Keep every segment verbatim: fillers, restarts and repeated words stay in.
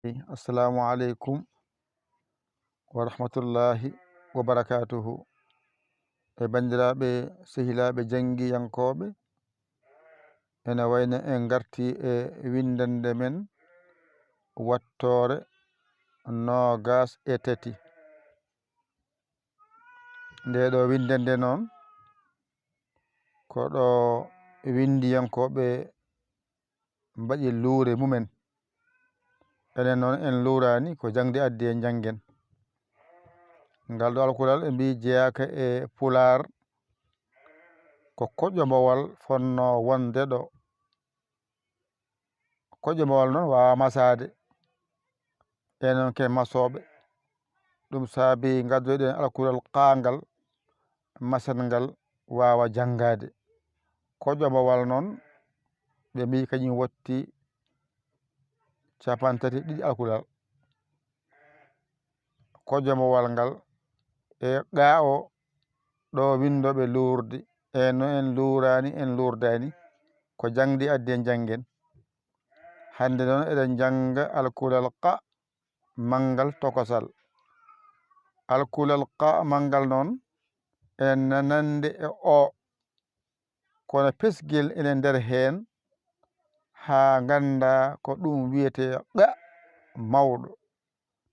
Assalamu aleykum wa rahmatullahi wa barakatuhu. E banndiraaɓe, sehilaaɓe janngiyankooɓe, ene wayno en ngarti e winndannde men wattoore noogas e tati. Nde ɗo winndannde noon, ko ɗo winndiyankooɓe mbaɗi luure mumen. Enen noon en luuraani, ko jaŋde addi en njanngen. Ngal ɗo alkulal ɓe mbiyi jeyaaka e pulaar, ko koƴomowal fonnoo wonde ɗo. Koƴomowal noon waawa masaade. Enen ke masooɓe. Ɗum saabi ngaddoyɗen alkulal qaangal, masen ngal waawa janngaade. Koƴomowal noon, ɓe mbiyi kañum wotti capanɗe tati ɗiɗi alkulal. Koƴomowal ngal e qa o ɗo winndooɓe luurdi, e no en luuraani, en luurdaani, ko jaŋde addi en njanngen. Hannde noon eɗen njannga alkulal qa manngal tokosal. Alkulal qa manngal noon, ene nanndi e o, kono pesgel ene nder heen, haa ngannda ko ɗum wiyetee qa mawɗo.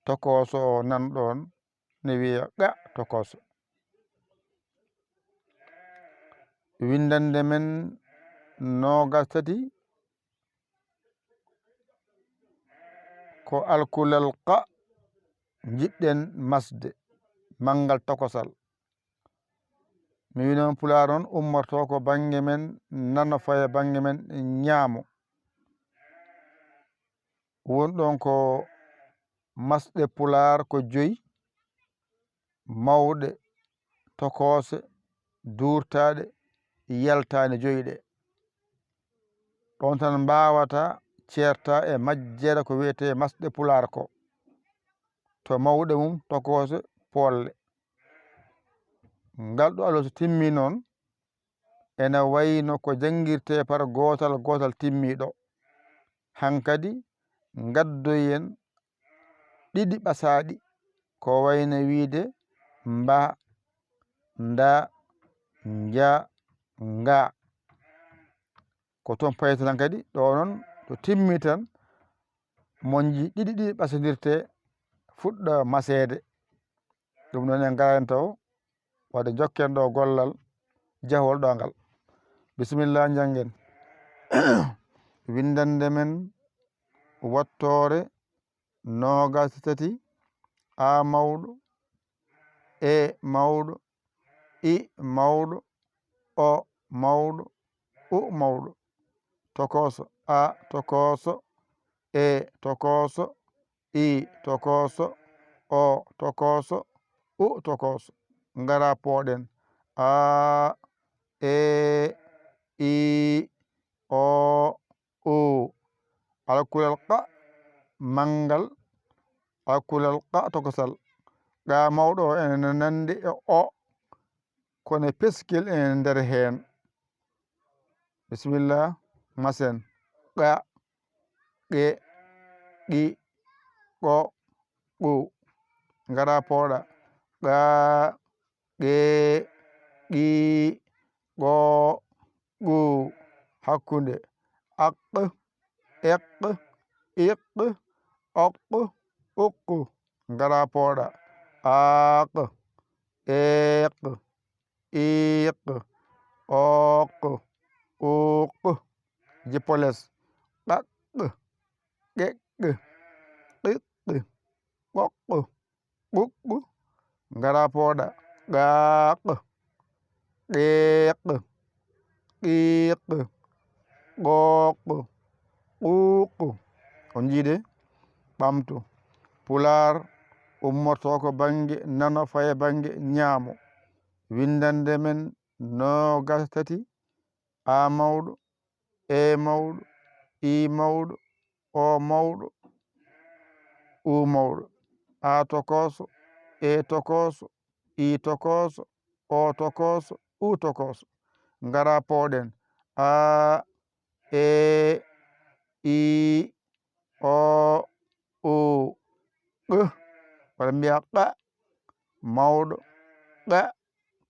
Tokooso o nan ɗoon ne wiyee qa tokooso. Winndannde men noogas tati, ko alkulal qa njiɗɗen masde, manngal tokosal. Mi wii noon pulaar noon ummortoo ko bannge men nano, faye bannge men ñaamo. Woni ɗoon ko masɗe pulaar ko joyi, mawɗe, tokoose, duurtaaɗe, yaltaani joyi ɗe. Ɗoon tan mbaawata ceerta e majjere ko wiyetee masɗe pulaar ko, to mawɗe mum tokoose poolle. Ngal ɗo alwasi timmi noon, ene wayno ko janngirtee par gootal gootal timmiiɗo. Hankadi ngaddoyen ɗiɗi ɓasaaɗi, ko wayno wiyde mba, nda, nja, nga. Ko toon payten hankadi, ɗo noon to timmi tan, monji ɗiɗi ɗiɗi ɓasondirtee, fuɗɗa maseede. Ɗum noon en ngaraani taw, wadde njokken ɗo gollal jahwol ɗo ngal. Bisimilla, njanngen. Winndannde men wattoore noogas e tati, a mawɗo, e mawɗo, i mawɗo, o mawɗo, u mawɗo, tokooso, a tokooso, e tokooso, i tokooso, o tokooso, u tokooso. Ngara pooɗen. A, e, i, o, u. Alkulal qa manngal, alkulal qa tokosal. Qa mawɗo o ene nanndi e o, kono peskel ene nder heen. Bisimilla, masen. Qa, qe, qi, qo, qu. Ngara pooɗa. Qa, qe, qi, qo, qu. Hakkunde. Aq, eq, iq, oq, uq. Ngara pooɗa. Aq, eq, iq, oq, uq. Jippo les. Qaq, qeq, qiq, ɓuq, ɓuq. Ngara pooɗa. Qaq, qeq, qiq, ɓoq, ɓuq. On njiide? Ɓamto. Pulaar ummortoo ko bannge nano, faye bannge ñaamo. Winndannde men noogas tati, a mawɗo, e mawɗo, i mawɗo, o mawɗo, u mawɗo, a tokooso, e tokooso, i tokooso, o tokooso, u tokooso. Ngara pooɗen. A, e, i, o, u, q, walla mbiya qa, mawɗo, qa,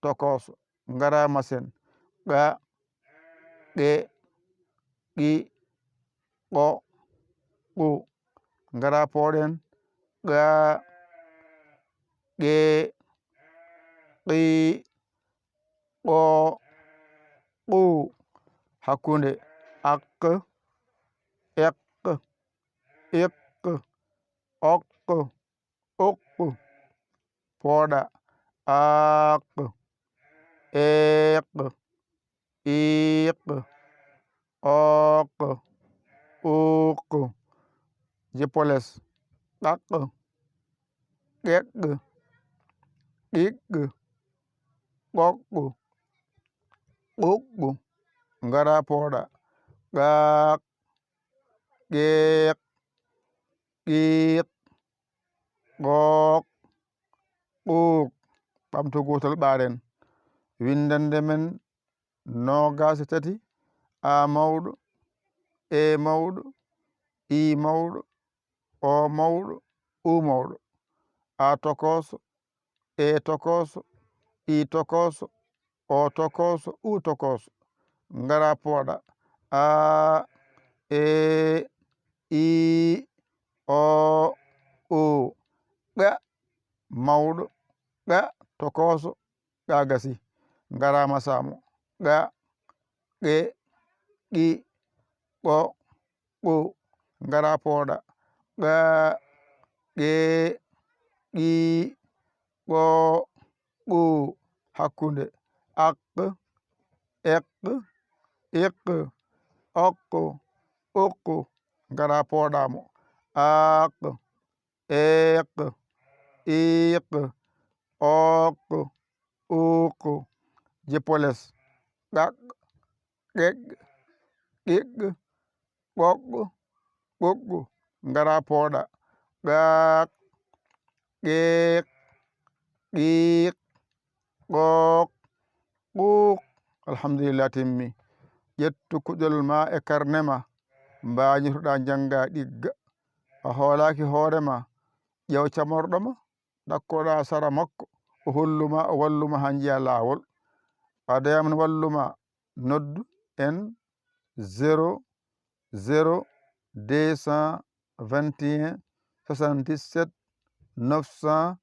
tokooso, ngaraama seen, qa, qe, qi, qo, qu, ngara pooɗen, qa, qe, qi, qo, qu, hakkunde, aq, eq, iq, oq, uq, pooɗa, aaq, eeq, iiq, ooq, uuq, jippoles, qaq, qeq, qiq, qoq, quq, ngara pooɗa, qaaq, qeeq, qiiq, qooq, quuq. Ɓamto gootol ɓaaren. Winndannde men noogaas e tati, A mawɗo, E mawɗo, I mawɗo, O mawɗo, U mawɗo, A tokooso, E tokooso, I tokooso, O tokooso, U tokooso. Ngara pooɗa. A, E, I, O, U. Qa mawɗo, qa tokooso, qa gasi. Ngara masaamo. Qa, qe, qi, qo, qu. Ngara pooɗa. Qa, qe, qi, qo, qu. Hakkunde. Aq, eq, iq, oq, uq. Ngara pooɗaamo. Aaq, eeq, iiq, ooq, uuq. Jippoles. Qaq, qeq, qiq, qoq, quq. Ngara pooɗa. Qaaq, qeeq, qiiq, qooq, quuq. Alhamdulillah, timmi. Ƴettu kuɗol ma e karne ma, mbañotoɗaa njannga ɗigga. A hoolaaki hoore ma, ƴeew camorɗo ma, ɗakkoɗaa sara makko, o hollu ma, o wallu ma haa njiya laawol. Ɓadayam no wallu ma, noddu en zéro zéro deux cent vingt et un soixante-dix-sept neuf cent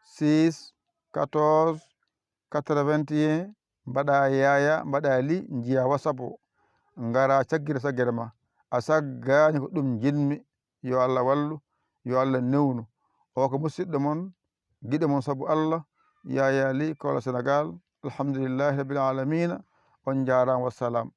six quatorze quatre-vingt-un, mbaɗa yaya, mbaɗa li, njiya WhatsApp o. Ngara caggita saggere ma. A saggaani ko ɗum njiɗmi. Yo Allah wallu, yo Allah newnu. O ko musidɗo mon, giɗo mon sabu Allah, Yaya Ly Koola Sénégal. Alhamdulillahi Rabbil Alamina. On njaaraama, wassalam.